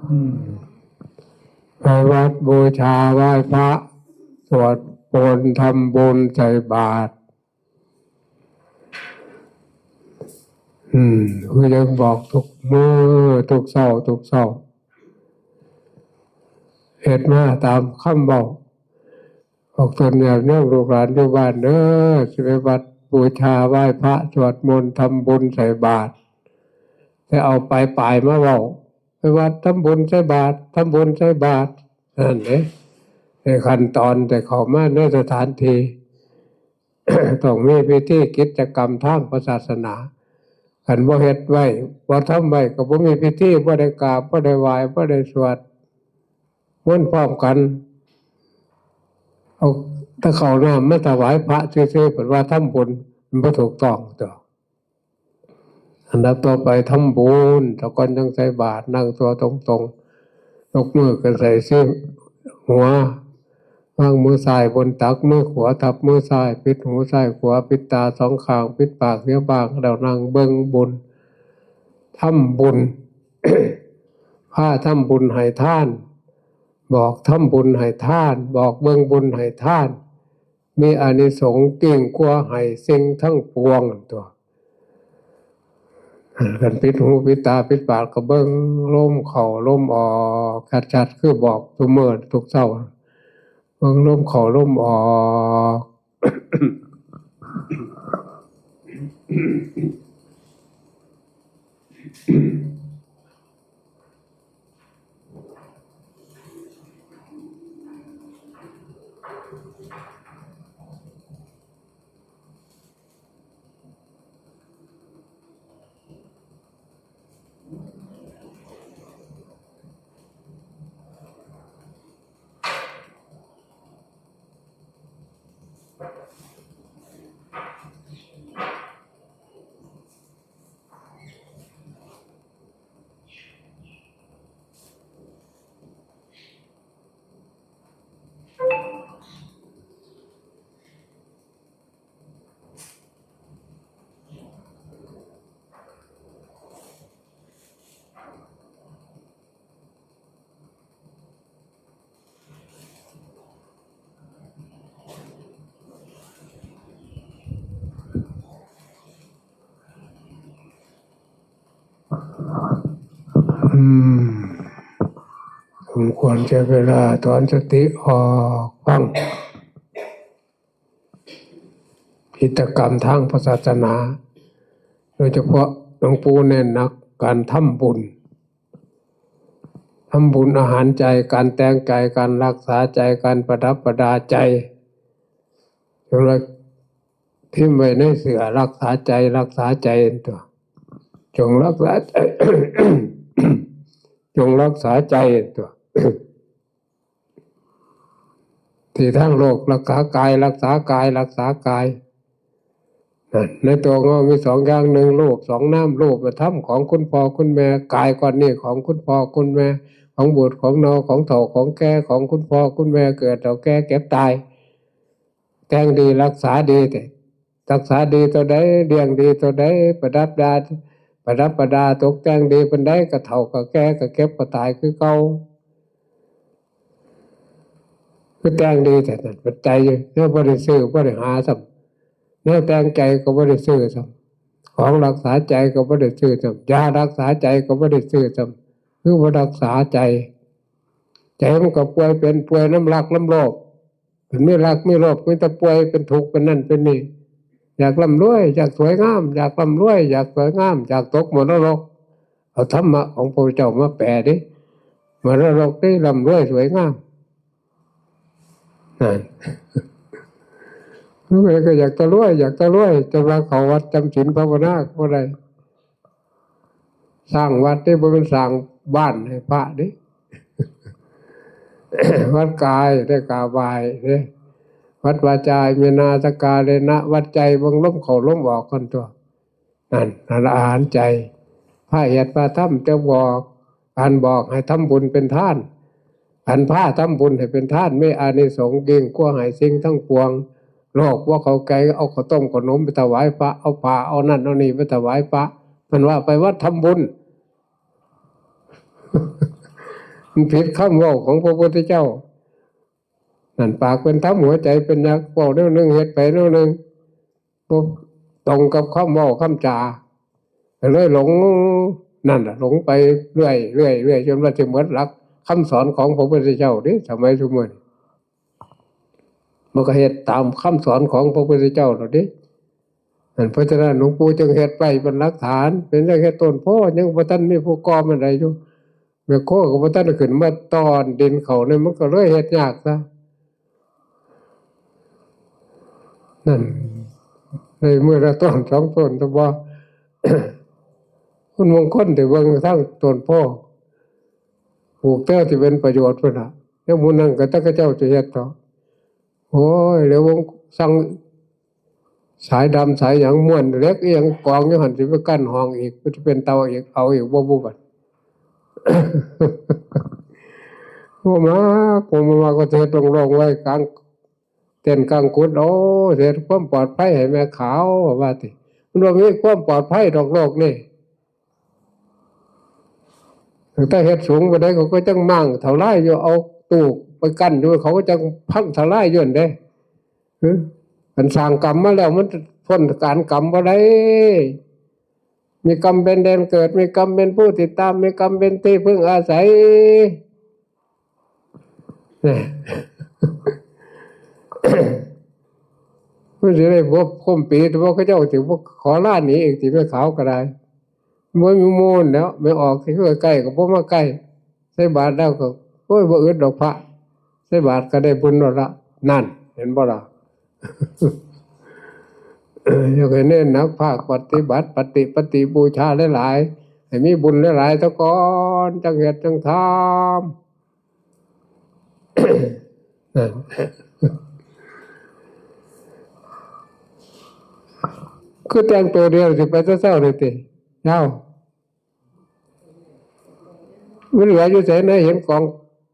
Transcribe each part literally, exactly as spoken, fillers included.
อืม ไปวัดบูชาไหว้พระ สวดมนต์ ทำบุญ ใส่บาตร อืม คือยังบอกทุกมื้อ ทุกเช้า ทุกเช้า เฮ็ดมาตามคำบอก พวกตนญาติโยมลูกหลานอยู่บ้านเด้อ สิไปวัดบูชาไหว้พระ สวดมนต์ ทำบุญ ใส่บาตร แต่เอาปลายๆมาเว้า ไปวัดทำบุญ ใส่บาตร ทำบุญ ใส่บาตร นั่นเด้ ในขั้นตอนแต่เข้ามาในสถานที่ ต้องมีพิธีกิจกรรมทางพระศาสนา คันบ่เฮ็ดไว้ บ่ทำไว้ ก็บ่มีพิธี บ่ได้กราบ บ่ได้ไหว้ บ่ได้สวดมนต์พร้อมกัน เอาแต่ข้าวน้ำมาถวายพระซื่อๆ เพิ่นว่าทำบุญ มันบ่ถูกต้องตัว อันดับต่อไปทำบุญ ซะก่อนจั่งใส่บาตร นั่งตัวตรงๆ ยกมือขึ้นใส่ซี่หัว วางมือซ้ายบนตัก มือขวาทับมือซ้าย ปิดหูซ้ายขวา ปิดตาสองข้าง ปิดปากเสียบ้าง แล้วนั่งเบิ่งบุญ ทำบุญ พาทำบุญให้ทาน บอกทำบุญให้ทาน บอกเบิ่งบุญให้ทาน มีอานิสงส์ยิ่งกว่าให้สิ่งทั้งปวงตัว คันปิดหูปิดตาปิดปากก็เบิ่งลมเข้าลมออก ชัดๆ คือบอกทุกมื้อทุกเช้า เบิ่งลมเข้าลมออก อืม สมควรแก่เวลา ถอนสติออก ฟัง กิจกรรมทางพระศาสนา โดยเฉพาะหลวงปู่เน้นหนักการทำบุญ ทำบุญอาหารใจ การแต่งใจ การรักษาใจ การประดับประดาใจ จงรัก พิมพ์ไว้ในเสื้อ รักษาใจ รักษาใจตัว จงรักษาใจ จงรักษาใจตัว ที่ทางโลกรักษากาย รักษากาย รักษากาย นั่น ในตัวของเรามีสองอย่าง หนึ่งรูป สองนาม รูปธรรมของคุณพ่อคุณแม่ กายก้อนนี้ของคุณพ่อคุณแม่ ของบูดของเน่า ของเฒ่าของแก่ ของคุณพ่อคุณแม่ เกิดเฒ่าแก่เจ็บตาย แต่งดีรักษาดี แต่รักษาดีตัวใด เลี้ยงดีตัวใด ประดับดา ประดับประดา ตกแต่งดีปานใด ก็เฒ่าก็แก่ก็เจ็บก็ตายคือเก่า คือแต่งดีแต่นั่น ปัจจัยอยู่ แนวบ่ได้ซื้อ บ่ได้หาซ้ำ แนวแต่งใจก็บ่ได้ซื้อซ้ำ ของรักษาใจก็บ่ได้ซื้อซ้ำ ยารักษาใจก็บ่ได้ซื้อซ้ำ คือบ่รักษาใจ ใจมันก็ป่วยเป็นป่วยนำรักนำโลภ มันมีรักมีโลภ มีแต่ป่วยเป็นทุกข์เป็นนั่นเป็นนี่ อยากร่ำรวย อยากสวยงาม อยากร่ำรวย อยากสวยงาม อยากตกมรณรก เอาธรรมะของพระพุทธเจ้ามาแปลดิ มรณรกนี่ร่ำรวยสวยงาม นั่น ผู้ใดก็อยากจะรวย อยากจะรวย แต่ว่าเข้าวัดจำศีลภาวนาก็บ่ได้ สร้างวัดนี่บ่แม่นสร้างบ้านให้พระเด้ วัดกายได้กราบไหว้เด้ วัดวาจา เมนาสการะนะ วัดใจ เบิ่งลมเข้าลมออกกันตัว นั่น นั่นละอาหารใจ พระเฮ็ดพระทำจะบอก การบอกให้ทำบุญเป็นทาน อันพาทำบุญให้เป็นทาน มีอานิสงส์ยิ่งกว่าให้สิ่งทั้งปวง โลกบ่เข้าใจ เอาข้าวต้มขนมไปถวายพระ เอาผ้า เอานั่นเอานี่ไปถวายพระ มันว่าไปวัดทำบุญ มันผิดคำเว้าของพระพุทธเจ้า นั่นปากเป็นธรรมหัวใจเป็นยักษ์ เว้าแนวหนึ่งเฮ็ดไปแนวหนึ่ง บ่ตรงกับคำเว้าคำจา ก็เลยหลง นั่นน่ะ หลงไปเรื่อย เรื่อย เรื่อย จนว่าสิหมดหลักคำสอนของพระพุทธเจ้าเด้ สมัยซุมื้อนี้ มันก็เฮ็ดตามคำสอนของพระพุทธเจ้าแล้วเด้ นั่น เพราะฉะนั้นหลวงปู่จึงเฮ็ดไว้เป็นหลักฐาน เป็นเรื่องเฮ็ดต้นโพธิ์ ยังบ่ทันมีผู้ก่อมันได้อยู่ แม่โคก็บ่ทันได้ขึ้นมาต้อนดินเขาเนี่ย มันก็เลยเฮ็ดยากซะ นั่น ได้มื้อละต้นสองต้น แต่ว่า คุณมงคลได้เบิ่งทางต้นโพธิ์ ปลูกแถวที่เป็นประโยชน์พุ้นน่ะ แล้วหมู่นั้นก็จักเขาเจ้าจะเฮ็ดเถาะ โอ้ย แล้ววงสั่งสายดำสายหยังม้วนเหล็กอีหยังกองอยู่หั่น สิไปกั้นห้องอีก สิเป็นเตาอีก เอาอีกบ่บุบัด บ่มัก บ่มัก ก็สิเฮ็ดโล่งๆไว้กลางเต็นท์กลางกุฏิ โอ้ สิเฮ็ดความปลอดภัยให้แม่ขาว ว่าติ มันบ่มีความปลอดภัยดอกโลกนี่ ตั้งแต่เฮ็ดสูงปานใดเขาก็จั่งม้างทลายอยู่ เอาตู้ไปกั้นอยู่ เขาก็จั่งพังทลายอยู่นั่นเด้ เออ คันสร้างกรรมมาแล้ว มันพ้นการกรรมบ่ได้ มีกรรมเป็นแดนเกิด มีกรรมเป็นผู้ติดตาม มีกรรมเป็นที่พึ่งอาศัย เนี่ย มันสิได้พบคมปี แต่ว่าเขาเจ้าสิบ่ขอลาหนีอีกติ แม่ขาวก็ได้ บ่มีหมู่แล้ว แม่ออกที่ใกล้ๆก็บ่มาใกล้ ใส่บาตรแล้วก็ โอ้ย บ่อึดดอกพระ ใส่บาตรก็ได้บุญแล้วละ นั่น เห็นบ่ล่ะ เออ อยากให้เน้นหนักภาคปฏิบัติ ปฏิ ปฏิบูชาหลายๆ ให้มีบุญหลายๆ ซะก่อน จั่งเฮ็ดจั่งทำ นั่น คือแต่งตัวเดียวสิไปแต่เช้าเลยติ เอ้า มันเหลืออยู่ไสนะ เห็นกอง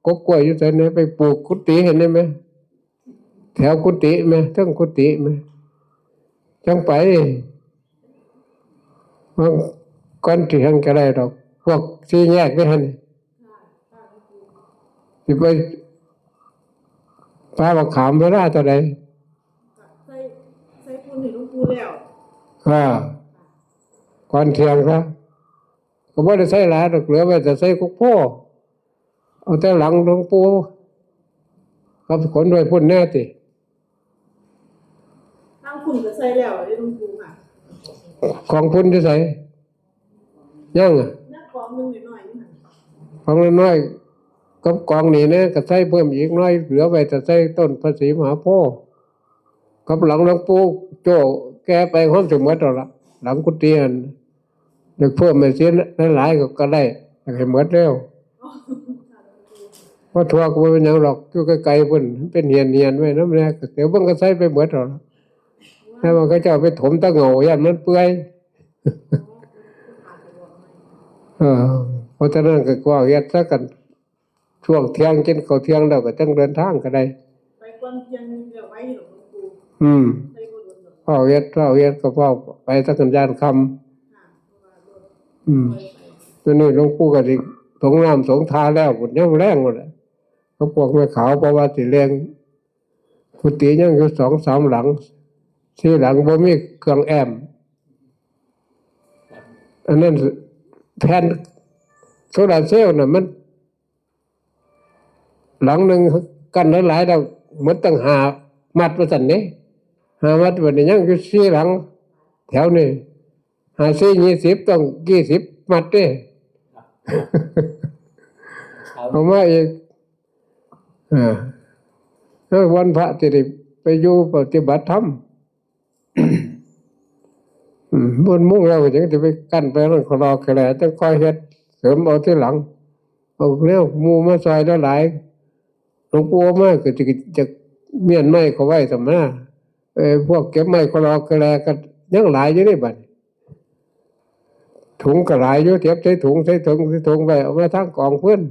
กกกล้วยอยู่ไสนะ ไปปลูกกุฏิเห็นได้ไหม แถวกุฏิไหม เทิงกุฏิไหม จั่งไป มันก่อนเที่ยงก็ได้ดอก พวกสี่แยกนี่หั่น สิไปปาบักขามเวลาเท่าใด ใส่ ใส่ปูนให้หลวงปู่แล้ว อ่า ก่อนเที่ยงซะ ก็บ่ได้ใส่หลายดอก เหลือไว้แต่ใส่กกโพธิ์ เอาแต่หลังหลวงปู่ กับขนไว้พุ้นแน่ติ ทางพุ้นก็ใส่แล้วเด้หลวงปู่ค่ะ ของพุ้นอยู่ไส ยังอะ ยังกองหนึ่งน้อยๆอยู่หั่น ของน้อยๆ กับกองนี่นะ ก็ใส่เพิ่มอีกน้อย เหลือไว้แต่ใส่ต้นพระศรีมหาโพธิ์ กับหลังหลวงปู่โจ้แกไป ฮอดสิหมดแล้วล่ะ หลังกุฏิหั่น อยากเพิ่มให้เสียหลายๆก็ ก็ได้ อยากให้หมดแล้ว บ่ทั่วก็บ่เป็นหยังดอก อยู่ไกลๆพุ้น มันเป็นเหียนๆไว้นำแน่ ก็เดี๋ยวเบิ่งก็ใส่ไปหมดแล้วล่ะ แต่ว่าเขาเจ้าไปถมตะเหง้า ย้านมันเปื่อย เออ เพราะฉะนั้นก็ ก็เฮ็ดซะกัน ช่วงเที่ยงกินข้าวเที่ยงแล้วก็จั่งเดินทางก็ได้ ไปก่อนเที่ยงแล้วไว้หรอกหลวงปู่ อืม ไปบ่โดนดอก เฝ้าเฮ็ด เฝ้าเฮ็ดก็เฝ้าไปซะกัน ย้านค่ำ ค่ะ เพราะว่ารถ อืม ค่อยไป ตอนนี้หลวงปู่ก็สิสรงน้ำสรงท่าแล้ว พุ้นยามแลงพุ้นแหละ กับพวกแม่ขาว เพราะว่าสิแลง กุฏิยังอยู่สองสามหลัง สี่หลังบ่มีเครื่องแอม อันนั้นแผ่นโซลาร์เซลล์น่ะ มัน หลังหนึ่งกั้นหลายๆดอก หมดตั้งห้ามัดว่าซั่นเด้ ห้ามัด บัดนี้ยังอยู่สี่หลัง แถวนี้ ห้าสี่ยี่สิบ ต้องยี่สิบมัดเด้ เอามาอีก เออ เออ วันพระสิได้ไปอยู่ปฏิบัติธรรม อืม บนมุ่งแล้วก็ยังสิไปกั้นไปนั่น ขอรอแค่แหละ จั่งค่อยเฮ็ดเสริมเอาทีหลัง เอาแนวหมู่มาซอยหลายๆ หลวงปู่มาก็สิจะเมี้ยนไม้เขาไว้ซั่นนะ เอ้ย พวกเก็บไม้ขอรอแค่แหละก็ยังหลายอยู่นี่บัดนี้ ถุงก็หลายอยู่ เก็บใส่ถุง ใส่ถุง ใส่ถุงไว้ เอามาทางกองฟืน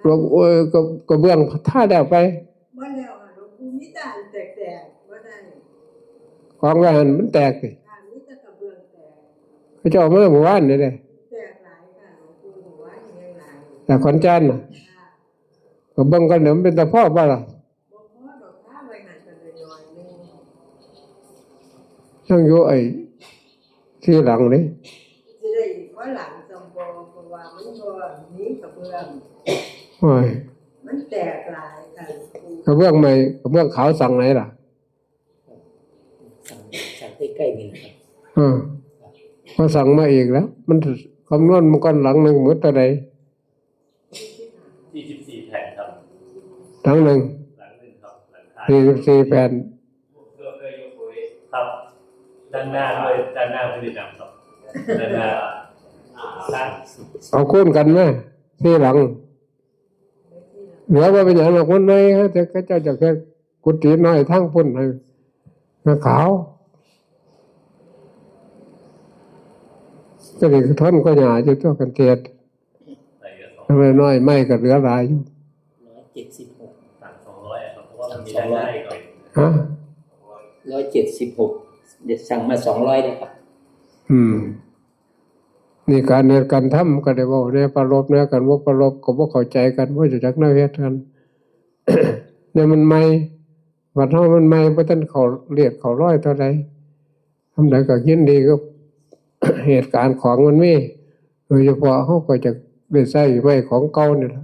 หลวง เอ่อ กระ กระเบื้องทาแล้วไป บ่แล้วอะ หลวงปู่มีแต่อันแตกๆ บ่ได้ กองไว้หั่นมันแตกสิ ค่ะ มีแต่กระเบื้องแตก เขาเจ้าเอามาเมื่อวานนี่เด้ แตกหลายค่ะ หลวงปู่ เมื่อวานนี่ยังหลายอยู่ แต่ขอนแก่นน่ะ ก็เบิ่งกันเดี๋ยวมันเป็นตาพ่อบ่ล่ะ ยังอยู่ไอ้ที่หลังนี่ สิได้อีกว่าหลังจำปอง เพราะว่ามันบ่มีกระเบื้อง โอ้ย มันแตกหลายค่ะ กระเบื้องใหม่ กระเบื้องขาวสั่งไหนล่ะ สั่ง สั่งใกล้ๆนี่นะครับ เออ พอสั่งมาอีกแล้ว มันคำนวณมันก่อนหลังหนึ่งหมดเท่าไหร่ สี่สิบสี่แผ่นครับ หลังหนึ่ง หลังหนึ่งครับ หลังคา สี่สิบสี่แผ่น ครับ ด้านหน้าด้วย ด้านหน้าไม่ได้ดำครับ ด้านหน้า อ่า ด้าน เอาคูณกันไหม สี่หลัง เหลือว่าเป็นอย่างหลักคนน้อยเขาจะ เขาเจ้าจะแค่กุฏิน้อยทั้งพุ่นให้มาขาว ก็เลยทนก็หยาอยู่ตัวกันเทศ ทำไมน้อยไม่ก็เหลือหลายอยู่ ร้อยเจ็ดสิบหก สั่งสองร้อยครับ เพราะว่ามันมีด้านหน้าอีกหน่อย ฮะ ร้อยเจ็ดสิบหก เดี๋ยวสั่งมาสองร้อยเลยครับ อืม นี่การเฮ็ดการทำก็ได้เว้าแหน่ ปรารภแหน่ กันบ่ปรารภก็บ่เข้าใจกัน บ่รู้จักแนวเฮ็ดกัน เนี่ยมันใหม่ บัดเฮามันใหม่ บ่ทันเข้าเลียดเข้ารอยเท่าใด ทำใดก็ยินดีกับ เหตุการณ์ของมันมี โดยเฉพาะเฮาก็จะได้ใช้ไม้ของเก่านี่ล่ะ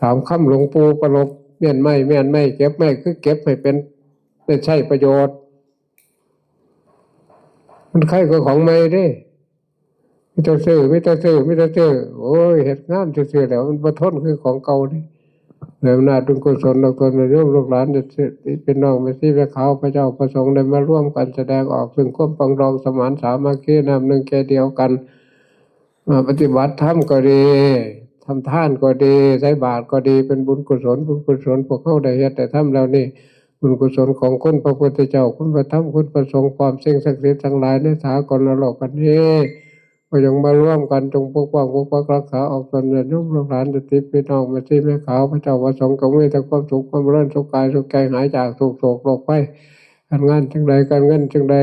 ตามคำหลวงปู่ปรารภ แม่นไม้ แม่นไม้ เก็บไม้คือเก็บให้เป็น ได้ใช้ประโยชน์ มันใคร่กว่าของใหม่เด้ มีแต่ซื้อ มีแต่ซื้อ มีแต่ซื้อ โอ้ย เฮ็ดงานซื่อๆแล้ว มันบ่ทนคือของเก่าเด้ ด้วยอำนาจบุญกุศล ดอกตนญาติโยมลูกหลาน จะเป็นน้องแม่ชีแม่ขาว พระเจ้าพระสงฆ์ได้มาร่วมกันแสดงออก ซึ่งความปรองดองสมานสามัคคี น้ำหนึ่งใจเดียวกัน มาปฏิบัติธรรมก็ดี ทำทานก็ดี ใส่บาตรก็ดี เป็นบุญกุศล บุญกุศลพวกเฮาได้เฮ็ดได้ทำแล้วนี่ บุญกุศลของคุณพระพุทธเจ้า คุณพระธรรม คุณพระสงฆ์ พร้อมสิ่งศักดิ์สิทธิ์ทั้งหลายในสากลโลกอันนี้ ก็จงมาร่วมกัน จงปกป้อง ปกปักรักษา ออกตนญาติโยมลูกหลาน ญาติพี่น้อง แม่ชีแม่ขาว พระเจ้าพระสงฆ์ จงมีแต่ความสุข ความเจริญ สุขกาย สุขใจ หายจากทุกข์โศกโรคภัย การงานจั่งใด การเงินจั่งใด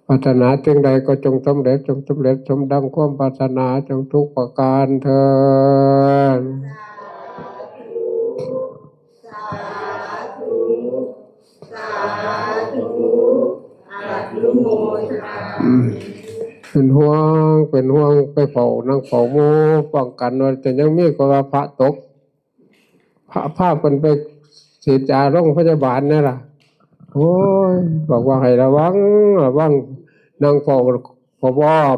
ปรารถนาสิ่งใดก็จงสำเร็จ จงสำเร็จสมดังความปรารถนา จงทุกประการเทอญ สาธุ สาธุ อนุโมทนา อืม เป็นห่วง เป็นห่วง ไปเฝ้า นั่งเฝ้าหมู่ ป้องกันว่าจะยังมี ก็ว่าพระตก พระ พาเพิ่นไปฉีดยาโรงพยาบาลนั่นล่ะ โอ้ย บอกว่าให้ระวัง ระวัง นั่งเฝ้า ปว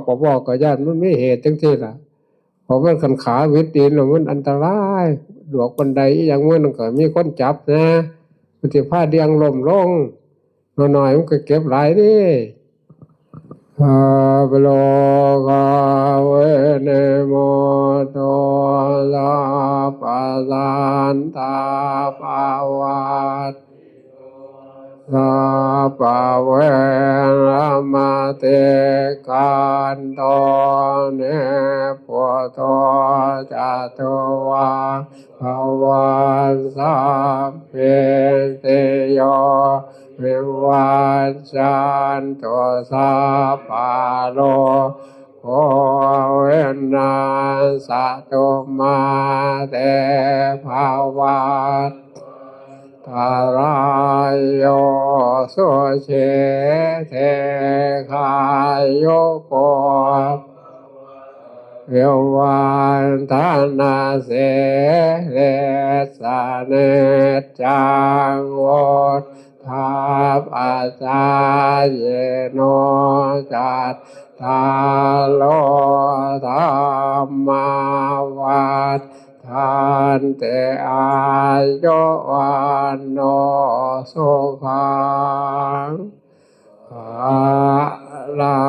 ปว ก็ย้านมันมีเหตุจั่งซี้ล่ะ เพราะมันคันขาหวิดดินแล้วมันอันตราย ดวกบันไดอีหยังมันก็มีคนจับนะ มันสิพาเดี่ยงล้มลง น้อยๆมันก็เก็บหลายเด้ สัพพะโรคาเวเนโมโต สัพพะสันตาปาวัต สัพพะเวรมะติกันโต นิพพุโต จตุวัง ภะวัน สัพพิติโย วิวัชชันตุ สัพพะโรโค วินัสสะตุ มาเต ภะวัต ตะรายโย สุขี ทีฆายุโก วิวัฒนะสีลิสสะ นิจจัง วุฑฒาปะจายิโน จัตตาโร ธัมมา วัฑฒันติ อายุ วัณโณ สุขัง พลั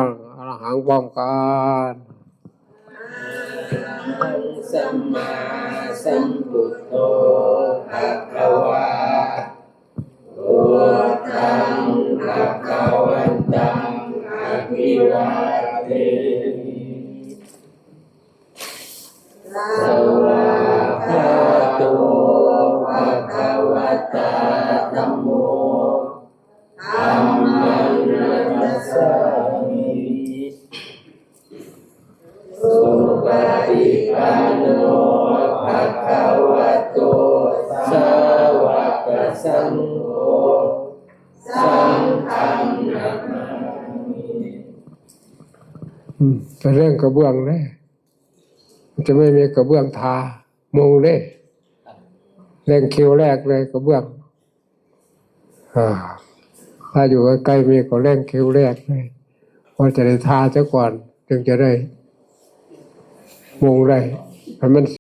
ง อรหัง พร้อมกัน สัมมาสัมพุทโธ ภะคะวา พุทธัง ภะคะวันตัง อะภิวาเทมิ สวากขาโต ภะคะวะตา ธัมโม ธัมมัง นะมัสสามิ สุปะ ปันโน ภะคะวะโต สาวกสังโฆ สังฆัง นะมามิ อืม แต่เรื่องกระเบื้องเนี่ย มันจะไม่มีกระเบื้องทา มุงเด้ แรงคิวแรกเลยกระเบื้อง อ่า ถ้าอยู่ใกล้ๆมีก็แรงคิวแรกเลย เพราะจะได้ทาซะก่อน ถึงจะได้ มุงได้ ให้มัน